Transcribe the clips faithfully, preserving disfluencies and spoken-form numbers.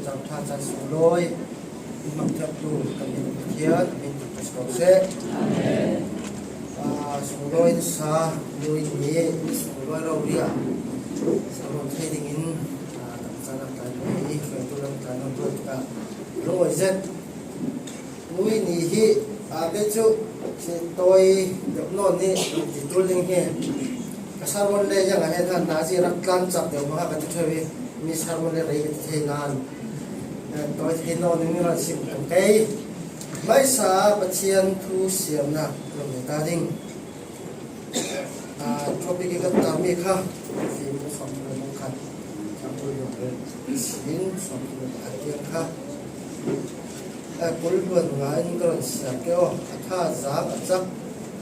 Chang ṭha chang sunglawi in hmang thiamtu kan min Pathian min tuk ka si ko seh. Amen. Ah, sunglawi nasa, lui ni, sunglawi rori ah, sanglawi thei dingin, ah, kan chan ang tlai mai, kan tu lam tlai mai, tu ka lungawi zet. Lui ni hi, ah, kei chu, si tawi deuh nawn ni, ti tul ding hi. Ka sermon le yang a he than na si rak tlan chak deuh mah ka ti thei hi, mi sermon le rei ka ti thei nan. Eh, tawi thei nawn ni rak sim tung kei. Hmaisa Pathian thu siamna, lo ni ta ding. Ah, topic i kan tar mi kha, fim sawm le mong khat, chang kul le sin, sawm le pakhat tiang kha. Eh, kul le nga in ka rawn siam ke aw, a tha zang a chak,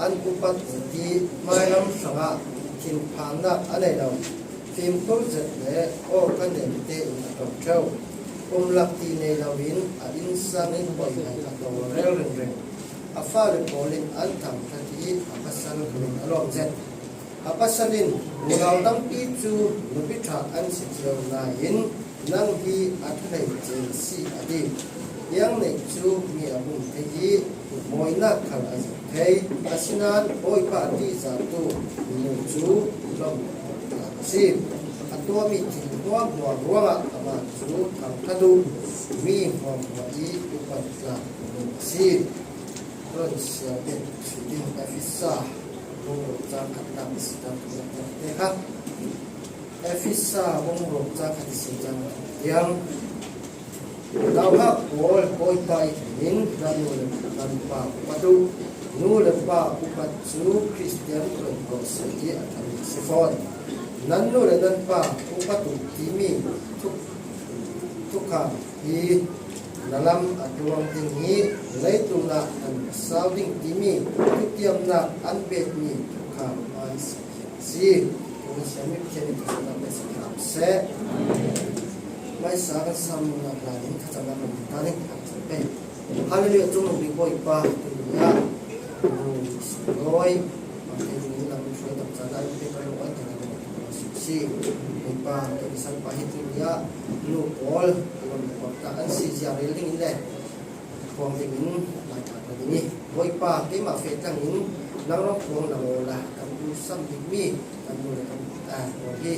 an upat zati, hmai lam hrangah thinphanna a nei lo, fimkhur zet le aw ka nem te in a tawm ṭheuh. Kum lak ti nei lovin a insangin pawimawh a tawr reng reng. A fale pawlin an thangṭhat hi a pasal khalin a lawm zet. A pasalin, unau tampi chu nupi ṭha an si chiau laiin, nang hi a ṭha hlei chen si a ti. Hiang neih chu mi a bum thei hi, mawinak khal a zir thei. Asinan, Bawipa tihzartu nu chu lawm a si. A tua mi thil hmuahhmuah ruangah amah chu thangṭhat uh, mi hmuahhmuah i upat tlak nu a si. Rawn siam pek ṭhin ding Efesa bung ruk chang khatna, Efesa bung ruk chang te kha. Efesa bung ruk chang khat, Efesa chang khat tiang. Nauhak pawl, Bawipa i hmingin nan nu le nan pa upat uh. Nu le pa upat chu Kristian ṭawngṭaina hi a ṭha si fawn. Nan nu le nan pa upat uh timi thuk thukham hi na lam a tluang ding hi, leitlunah an sau ding timi thutiamnak an pekmi thukham a si. Tuna siam mi Pathian in thangṭhatna pe sak hram seh. Hmaisa kan sam nunnak lai in thachamna kan ta ding kan chan pe. Hallelujah, chungnung bik Bawipa, tuni ah nu sunglawi, Pathian min lam hruai tak chan a in pe ka lo an kan lo si. Bawipa, tuni san pa hi tuni ah nu pawl a lo pawl ta an si zia rel dingin le khuang dingin, mai tak lo ding i. Bawipa, keimah fe tlangin nang rawng khuang lo la, kan bu sam ding mi, kan bu le kan, ah, khuang hi,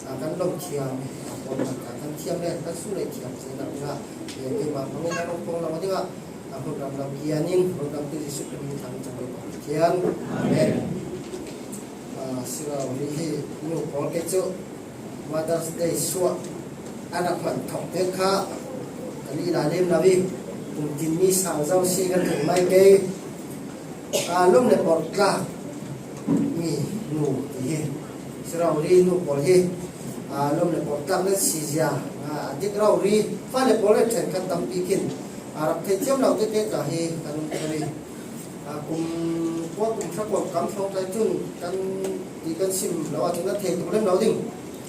ah, kan lawm thiam, ah, khuang tak tak kan thiam le, kan su le thiam se dang ding ah, eh, keimah hmangin nang rawng khuang lo ding ah, ah, hun ram lo kian in, hun ram tu Jesuh Khrih min thang chang Bawipa Pathian. Amen. Ah, sira ri hi, nu pawl ke chu, Mother's Day suah a rak hman thawk te kha ka lih la lem lo i, kum tin mi sang zo si kan thei mai kei. A, lawm le pawrh tlak mi nu ti hi, si rori nu pawl hi, a, lawm le pawrh tlak nan si zia, a, a dik rori, fale pawl le ṭhenkhat tampi khin a rak thei thiam lo te te ta hi kan um thei. A, kum kua kum hra kua kam hrawng tlai chun kan ti kan sim lo a chun a thei tuk lem lo ding.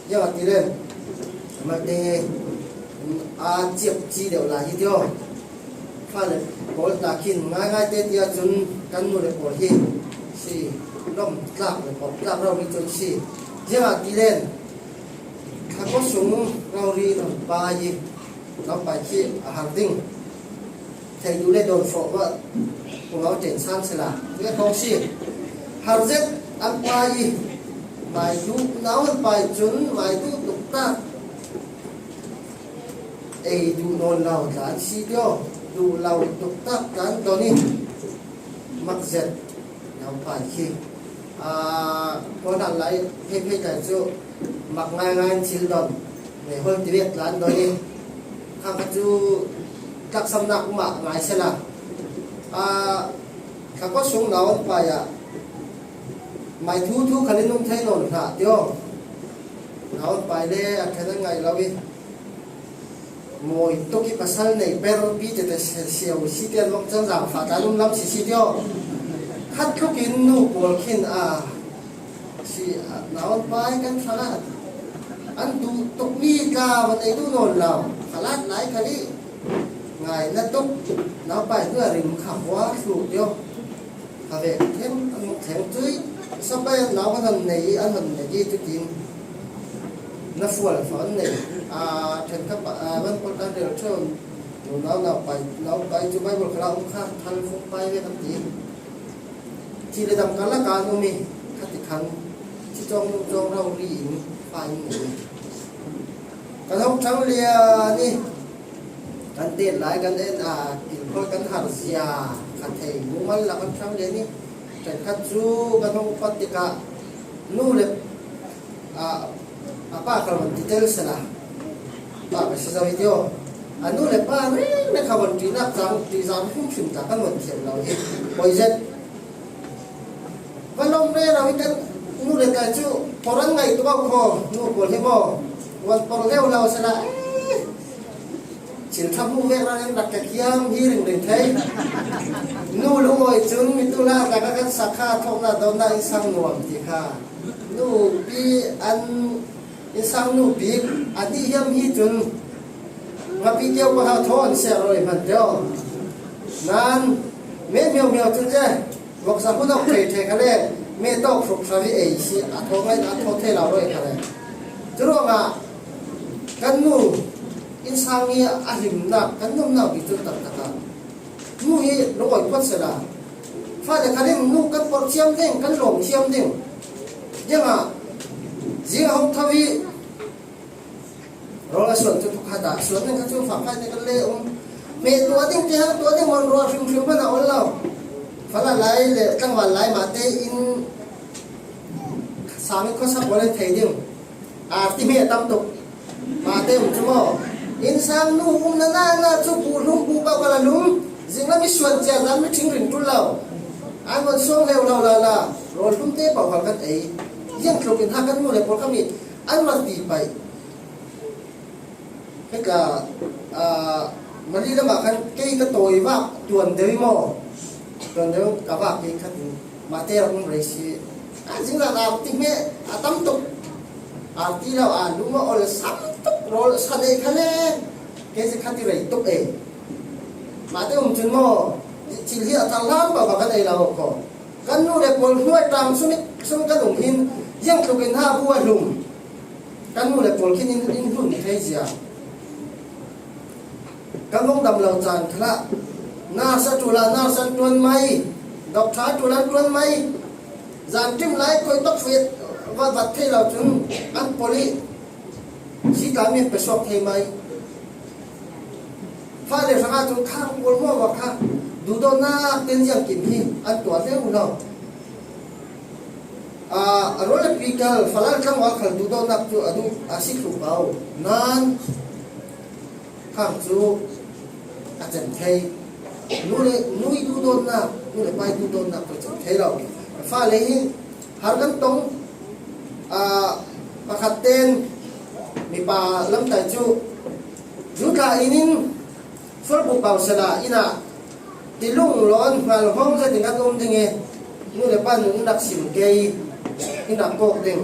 Ziangahtile, mate, a chiap chi deuh lai hi tio. Fale pawl ta khin ngai ngai te tia chun kan nu le pawl hi si lawm tlak le pawrh tlak rori chun si. Ziangahtile, thla kua sung rori rawn pa hi, naupai khi a har ding. Thei duh le dawn fawh va, unau chen san sela, nge thawng si. Har zet an pai i, mai duh nau an pai chun, mai duh tuk tak. Ei duh nawn lo tla an si tio, duh lo tuk tak tla an dawn i, mak zet. Naupai khi, a, pawn han lai phei phei tlai chu mak ngai ngai an thil dawn, nei hawl ti vek tla an dawn i, khang kha chu tlaksamnak umah ngai sela. A, thla kua sung nau an pai ah, mai thu thu khalin um thei nawn hna tio. Nau an pai le a ṭhen an ngaih lo i, mawi tuk i pasal nei per pi tete siau si tian vawng chan zang fa ta lum lam si si tio. Khat tlukin nu pawl khin a si, a, nau an pai kan hrang a, an duh tuk mi tla van ei duh nawn lo. Khalat lai khali ngaihna tuk naupai hnu a rim kha hua thlu tio. Kha ve khem an thleng chui. Sapai an nau an han nei i, an han nei i tutin na fual fa an nei. A, ṭhen kha pa, a, van pawl kan rel ṭheu, nunau naupai, naupai chu Bible khalah um kha, thal fung pai ve kan ti. Ci le dam kal laka an um i, kha ti khan, ci chawng nu chawng rau ri in, fa in nei. Kan hawng ṭhang lian i, kan tet lai kan en a, kilkhawl kan har zia, kha thei mumal la kan ṭhang lian i, ṭhen khat chu kan hawng pat tikah, nu le, a, a pa kha rawn ti tel sela. Pa ka si zo hi tio. A nu le pa reng reng kha rawn ṭihnak chang, ṭihzang hrim hrim ta kan rawn thiam lo hi. Pawi zet. Kan lawm reng lo hi kan nu le pa chu pawr an ngaihtuah kho, nu pawl hi maw. Rawn pawr deuh lo sela. Eh. Thil ṭha hmuh vek ran in rak ka hiam hi ring ring thei. Nu lungawi chun mi tu la taka kan sak kha, thawkna dawnna insang nuam ti kha. Nupi an insang nupi a nih hiam hi chun ngapi keu pa ha thaw an ser rawi hman teo. Nan me miau miau chun che. Vawksa hun awk thei thei kha le, me tawk hruk hra hi ei si, a thaw ngai, a thaw thei lo roi kha le. Churuangah kan nu insang hi a hlimnak, kan nuamnak bik chu tak tak a. Nu hi lungawi phawt sela. Fale khalin nu kan pawrh thiam ding, kan lawm thiam ding. Ziangah, zing a hawng tho hi, rawl a suan chu thukhat ah, suan ning kha chu fak khai te kan le um. Meh tuah ding te hang tuah ding mawn ruah hrim hrim hman a awl lo. Falah lai le tlangval lai mahte in sang in khawsa pawl in thei ding. Arti hmeh a tam tuk. Mahte um chu maw. Insang nu umna na na chu buh hlum buh bauh kal a hlum. Zinglam i suan cia zan mi thing rin tul lo. An wan suang leu lo la la. Rawl hlum te bauh kal kan ei. Ziang tluk in ha kan nu le pawl kha mi an mal ti paih. Heta, ah, Mali lamah khan kei ka tawi vak tuan deuh i maw? Tuan deuh ka vak kei khatin mahte rak um rei si. A zingzan arti hmeh a tam tuk. Arti lo a lum a awl sam tuk rawl sa nei kha le. Kei si khati rei tuk e. Mahte um chun maw? Thil hi a thar hlam bak bak kan ei lo ko. Kan nu le pawl hnuai tang sung, sung kan um hin, ziang tlukin ha bu a hlum. Kan nu le pawl khin in, in hlun thei zia. Kan vawng dam lo chan khalah, nurse a ṭul a nurse an ṭuan mai, doctor a ṭul an ṭuan mai. Zan ṭim lai koi tawk fuit vat vat thei lo chun an pawlh i, si tla mi pe suak thei mai. Fale hrangah chun khang pawl maw va kha, duhdawtnak ten ziang kim hi an tuah hle uh lo. A, a rawl le pi kal, fala le tlangval khal duhdawtnak chu a duh, a si thlu pau. Nan khang chu a chem thei. Nu le, nu i duhdawtnak, nu le pa i duhdawtnak chu a chem thei lo. Fale hi har kan tong, a, pakhat ten mipa lamtai chu, zu tla in in, sual buh pau sela ina, tilung lawn ngal hawng zetin kan um ding e, nu le pa nun in rak sim kei, in rak kawk ding.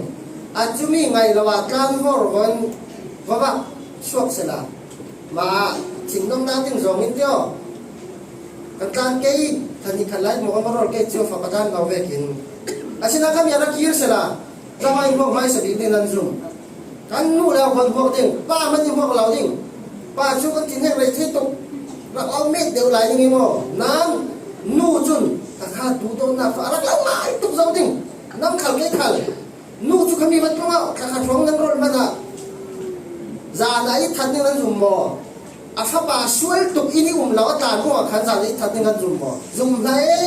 A chumi ngaih lo a tlan hawr vawn vavak suak sela. Ma, chim nawmna ding zawng in tio. Kan tlan kei, khan hi khan lai maw kan va rawl kei cio fapa dan lo vekin. A sina khami a rak kir sela. Tlangval in hmuak hmaisa bik ding nan zum. Kan nu le hmuak hmuak ding, pa hman in hmuak lo ding. Pa chu kan thinhek rei thei tuk. Rak lo met deuh lai ding i maw. Nan nu chun, ka kha duhdawtna fa rak lo ngai tuk zo ding. Nam khal kei khal. Nu chu khami vat tlung ah, ka kha hrawng nan rawl hman ah. Zan a i that ding nan zum maw. A fapa sual tuk in i um lo a tlan hmuah khan zan i that ding kan zum maw? Zum hna e,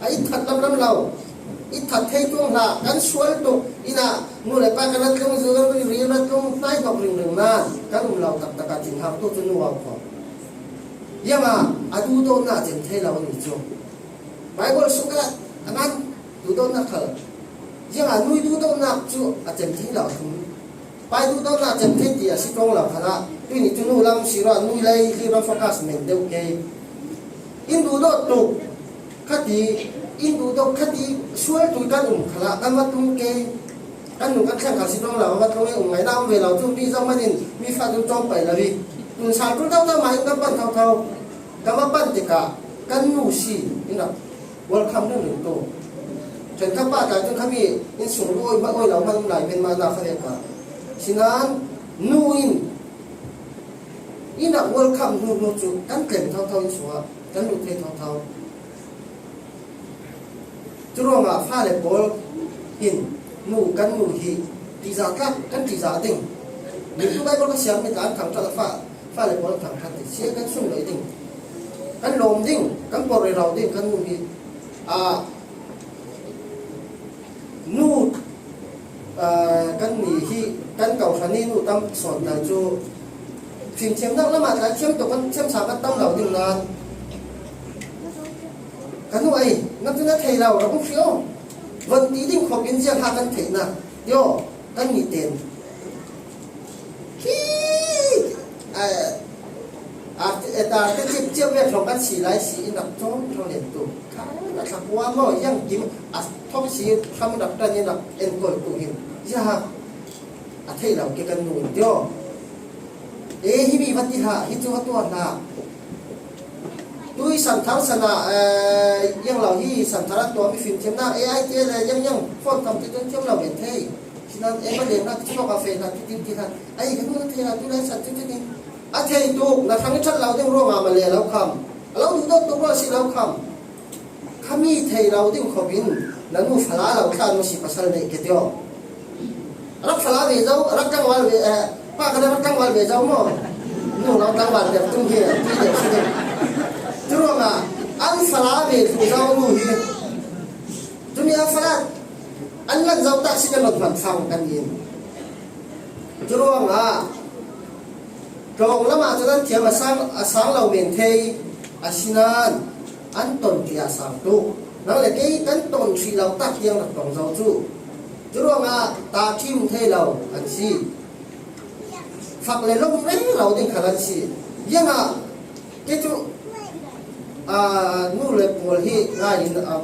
a i that lam lam lo. I that thei tuang hlah, kan sual tuk ina nu le pa kan rat tlung, zu kan ri ri rat tlung, hnai hnawk ring ring nan kan um lo tak tak a thinhar tu chu nu au kho. Iang a, a duhdawtna a chem thei lo a ni chu. Bible sung kha a ngan duhdawtna khal. Iang a nu i duhdawtna chu a chem thei lo a thum. Pa i duhdawtna chem thei ti a si ṭawng lo khalah, tui ni chu nu lam si ruah, nu lei hli ram focus men deuh kei. In duhdawt tuk khati, in duhdawt khati sual tui kan um khalah, kan va tlung kei. Kan nu kan thleng kha si ṭawng lo, va tlung e um ngaina um ve lo, chu mi zoh manin mi fa tun ṭawng pai lo hi. Tun sal tul tau tau mah in kan pan thau thau. Kan va pan tikah, kan nu si, in rak welcome ringring tu. Ṭhenkhat pa tlai tung khami in sung lu awi, awi lo hman um lai men mah na kha ve ka. Sinan, nu in, Inah World Cup hnu hnu chu kan tlem thotho, inn sungah kan lut thei thotho. Curuangah fale pawl hin nu, kan nu hi ṭihzah tlak, kan ṭihzah ding. Mitu Bible ka siam mi tla an thangṭhat a, fa, fale pawl an thangṭhat ding. Sia kan sum lei ding. Kan lawm ding, kan pawrh rau ding, kan nu hi. A, nu, a, kan ni hi, kan kohhran hi nu tam sawn tal chu fimthiamnak lamah tla thiam tawh kan thiam sa kan tam lo ding nan. Ka nu ei, na tu na thei lo, rak um hri aw. Von ti ding khawpin ziang ha kan theihna. Tio, kan ni ten. Hi, a, a, a, ta, te chip, chip ve thong kan si lai si in rak chawm thong len tu. Ka, na thla kua maw, yang kim, a, thok si, tham rak tan in rak en kol tu hin. Ziang ha, a thei lo ke kan nu in tio. E, hi mi va ti ha, hi chu va tua hla. Tui santhar sana, eh, yang lo hi santhar a tua mi fimthiamna, A I ti le yang yang phone tam ti tun thiam lo ve thei. Sinan e ma le na chu ka fe na ti ti ti ha. Ai, ka nu na thei na tu lai san ti ti ni. A thei tu, na thang chat lo ding ruangah ma le lo kham. A lo du dot tu ruang si lo kham. Kha mi thei lo ding khawpin, na nu fala lo tla nu si pasal nei ke tio. Rak fala ve zo, rak tlangval ve, eh, pa ka rak tlangval ve zo maw? Nu lo tlangval deuh tum hi, ti deuh si deuh. Curuangah, an fala ve thu zo nu hi. Tuni a fala, an lan zo tak si ka lot man fang kan in. Curuangah, tlawng lamah cun an thiam a sang, a sang lo men thei, asinan an ton ti a sang tuk. Nang le kei kan ton hrih lo tak tiang rak tong zo cu. Curuangah tahṭhim thei lo an si. Fak le lawm reng lo ding khal an si. Ziangah kei cu, aa, nu le pawl hi ngai in, aa,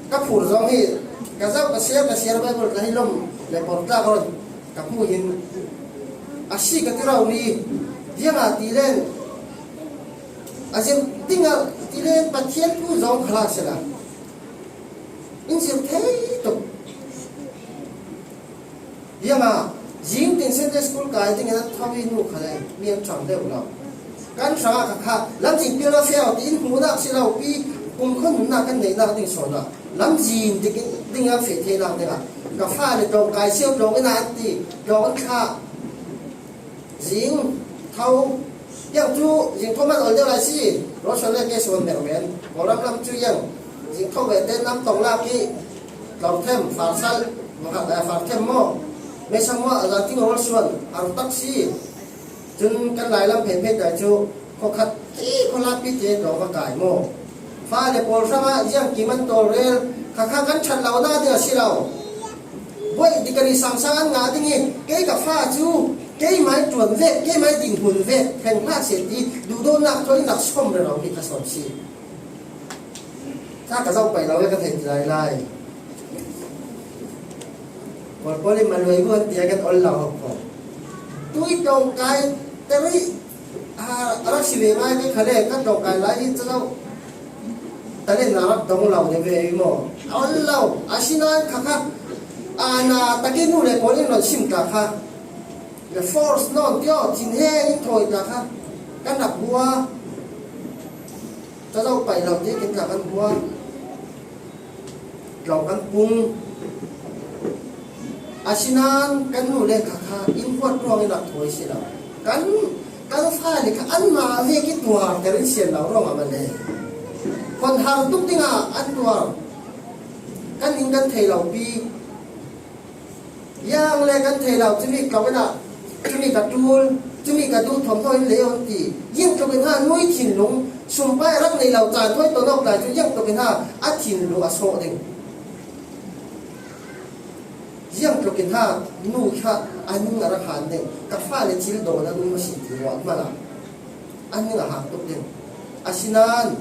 ka phur zong hi ka zauh ka siar, ka siar Bible ka hi lawm le pawl tlak ron ka hmu hin a si ka ti rori. Ziangah ti len a zirh dingah ti len Pathian thu zong khala sela in zirh thei tuk. Ziangah zing tin Sunday school kai dingin an tho i nu kha le mi an ṭhang deuh lo. Kan hrangah ka kha lamzin pil a feh aw tiin hmuhnak si lo pi, kumkhua nunnak kan neihnak ding sawnah lamzin dik dingah feh theinak dingah ka fa le tlawng kai sio tlawng ina an ti, tlawng an thlah. Zing tho, yang cu zing tho man ol deuh lai si. Rosuan le ke suan ber men. Kawlram lam cu yang zing tho ve te nam tong lak i tlor them, far sal, eh, far them maw? Mei sang maw, a zan ting ol suan, a rutak si. Cun kan lai lam phei phei tai cu, khua khat ti, khua lak pi te tlawng va kai maw? Fa le pawl hrangah ziang kim an tawl rel, kha kha kan ṭhat lo na ding a si lo. Buai dikari sang sang an ngah ding i, kei ka fa cu, keimai ṭuan vek, keimai dinhmun vek, thleng hlah seh ti, duhdawtnak thawi nak sawm rero hi ka sawn si. Sa ka zoh paih lo, ka thei ti lai lai. Pawl pawl in maluai bu an tia kan ol lo hok hok. Tui tlawng kai, teri, a, a rak si ve ngai, kei kha le, ka tlawng kai lai hi, ka zoh. Talent na rak dong lo de ve i maw? A ol lo, asinan kha kha, a, na takin nu le pawl in ron sim ta kha. Le force nawn tio, thin he in thawi ta kha. Kan rak hua. Ka zoh paih lo te kin tla kan hua. Tlawng kan pung. Asinan kan nu le kha kha in huat ruang in rak thawi si lo. Kan, kan fa le kha anmah vek i tuar ter in sian lo ruangah man le. Hon har tuk dingah an tuar. Kan in kan thei lo pi. Yang le kan thei lo, cumi ka ina, cumi ka tul, cumi ka duh thawmhnaw in lei on ti. Yang tluk in ha nui thinlung, sumpai rak nei lo caan thawi ton awk lai cu yang tluk in ha a thinlung a sawh ding. Yang tluk in ha nu kha a ning a rak han ding. Ka fa le thil dawn a um a si ti ruat hmanh ah. An ning a hak tuk ding. Asinan,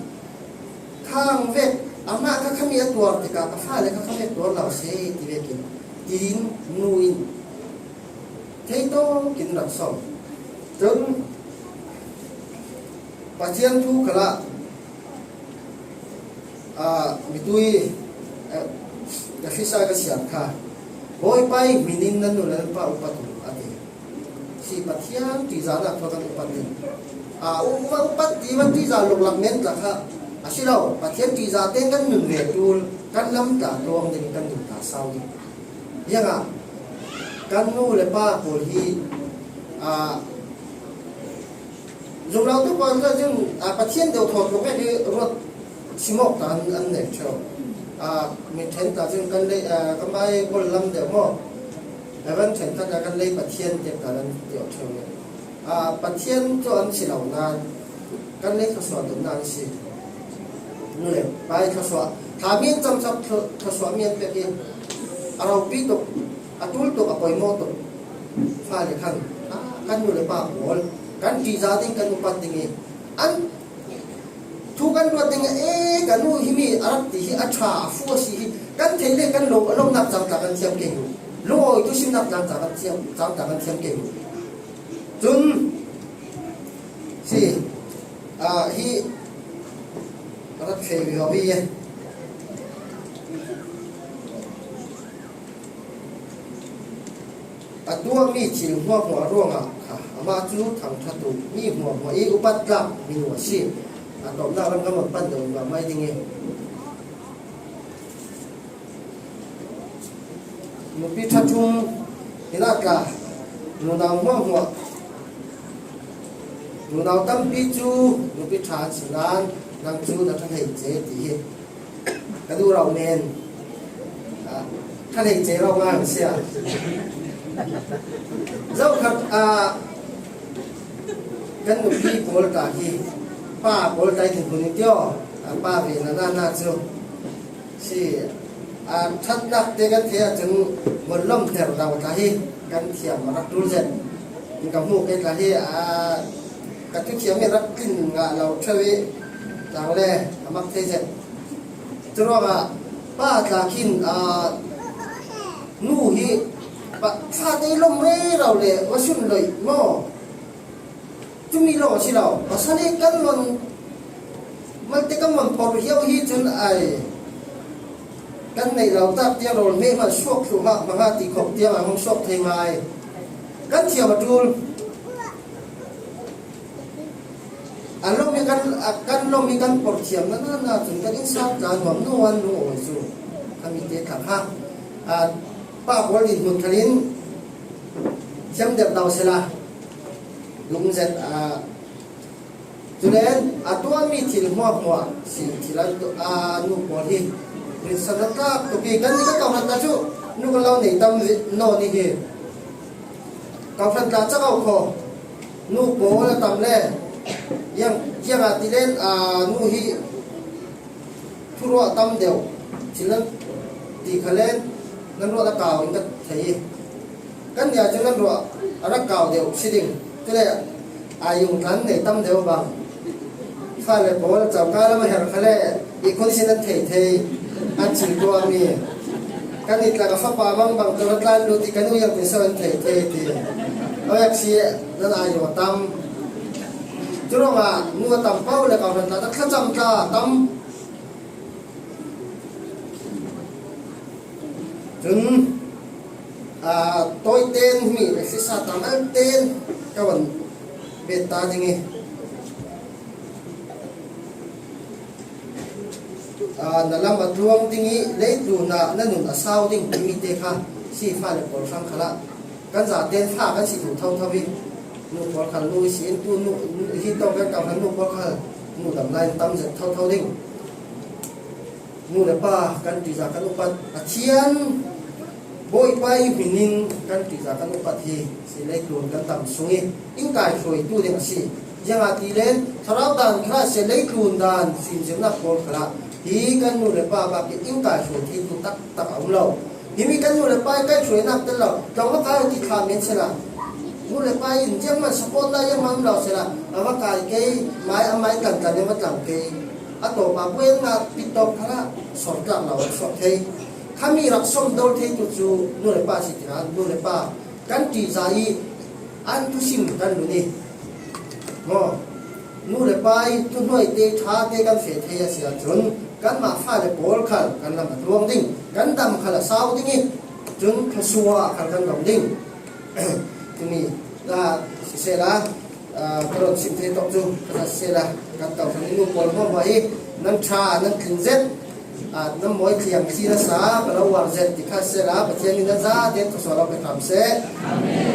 khang vek, amah kha khami a tuar tikah, ka fa le kha khami a tuar lo se, ti vekin, tiin, nu in, thei tawk in rak sawm. Cun, Pathian thu khalah, a, mitui, eh, Efesa ka siam kha, Bawipa i hmin in nan nu le nan pa upat u, a ti. Si Pathian ṭihzahnak thawk kan upat ding. A, u-, upat ti, upat ti za lok lak men tla kha. A si lo, Pathian ti za ten kan nun ve tul, kan lam tla tuang ding, kan nun tla sau ding. Ziang a, kan nu le pa pawl hi, a, zumlau tu pawl ka zing, a, Pathian deuh thawt lok hi ruat simok ta an, an nek cheu. A, mi then ta zing kan lei, a, kan bai bol lam deuh mo. Heaven then kan, kan lei Pathian tek ta an deuh cheu. A, Pathian chu an si lo nan, kan lei thluasuah deuh nan si. Nu le pa i thluasuah, thla mi an cham chap thlu-, thluasuah mi an pek hi. A ropi tuk, a tul tuk, a poimaw tuk. Fa le khan, a, kan nu le pa pawl, kan ti za ding, kan upat ding hi. An thu kan ruat ding a, e, kan nu hi mi a rak ti hi, a tha, a fu a si hi. Kan thei le kan lo, a lomnak chang tla kan thiam kei mu. Lungawi tu simnak chang tla kan thiam, chang tla kan thiam kei mu. Chun, si, a, hi, rat thei viau hi e. A tuak mi thil hmuahhmuah ruangah kha, amah chu thangṭhat uh mi hmuahhmuah i upat tlak mi nu a si. A tawpna lam kan pan deuh mai ding hi. Nupi ṭha thum, hinah tla, nunau hmuahhmuah, nunau tampi cu nupi ṭha an si nan, nang cu na ṭha hlei ce ti hi. Ka duh rau men. A, ṭha hlei ce rau ngai si a. Zoh khat, a, kan nupi pawl ta hi, pa pawl ta i thinphun i tio, a, pa ve na na na cu. Si, a, ṭhatnak te kan thei ahcun vun lawmhter dau tla hi kan thiam a rak ṭul zet. Ka hmuh kei tla hi, a, ka thuthiam hi rak tlin ngah lo ṭheu i tlang le a mak thei zet. Curuangah pa tla khin, a, nu hi pa, fate lawm rero le va sun loih maw? Cumi lawng a si lo. Pasal hi kan lon, malte kan lon por hiau hi cun ai kan neih lo tak tiang rawl hmeh hmanh suak thluh hmah hmang ti khawh tiang a hong suak thei ngai. Kan thiam a ṭul. A lawm hi kan, a kan lawm hi kan por thiam na na na cun kan innsang tla nuam nu an nu awi cu a mi te thang ha. A, pa pawl dinhmun khalin thiam deuh dau sela. Dum zet, a, cule a tuahmi thil hmuahhmuah si thil an tu-, a, nu pawl hi rinsan a tlak tuk hi. Kan ni ka kau hran ta cu nu kan lo nei tam nawn hi. Kau hran tla cakau kho nu pawl a tam le yang, yang a ti len, a, nu hi thuruah tam deuh, thil nan ti kha len nan ruah a kau in ka thei i, kan nia cu nan ruah a rak kau deuh si ding. Cule aa yung tlan nei tam deuh bang. Fale pawl cawka lam a her kha le i khun sin an thei thei, an chim tuahmi. Kan i tlak a fapa bang bang tu a tlan lut i kan u yang tin so an thei thei ti. A vek si nan aa yung a tam. Curuangah nu a tam paoh le kau hran tla tak thlacam tla a tam. Cun, aa, tawiten mi le sisa tangal ten ka van bet ta ding i, aa, na lam a tluang ding i leitlun ah na nun a sau ding timi te kha si fale pawl hrang khalah kan zaten fa kan si tu thotho i nu pawl khal nu i si in tu nu hi tawk kan kau hran nu pawl khal nu dam lai in tam zet thotho ding. Nu le pa kan ṭihzah kan upat Pathian Bawipa i hmin in kan ṭihzah kan upat hi si leitlun kan tam sung i in kaihruaitu ding a si. Ziangahtile thlarau dan khalah si leitlun dan fimzirnak pawl khalah hi kan nu le pa bak in in kaihruai theitu taktak a um lo. Himi kan nu le pa i kaihruainak tel lo, tlawng va kai ti thla men sela, nu le pa in zianghman support lai zianghman um lo sela, a va kai kei, mai a mai tlan tlan in va tlang kei. A tawpa buai an ngah pittawk khalah sawm tlak lo an suak thei. Khami rak sawm dol theitu cu nu le pa si tikah nu le pa kan ṭihzah i an thusim kan lun i maw? Nu le pa i thuhnuaite ṭhate kan feh thei a si ahcun kanmah fale pawl khal kan lam a tluang ding, kan dam khal a sau ding i cun thluasuah khal kan dong ding. Timi, a, sisehla, Aa, ka rawn chim thei tawk chu ka hre sela, kan to kan nu pawl hmawhmawh hi nan ṭha, nan tling zet, aa, nan mawi tliang khi nasa ka lo uar zet ti kha sela, Pathian in nan zate thawsuah lo pe tham seh. Amen.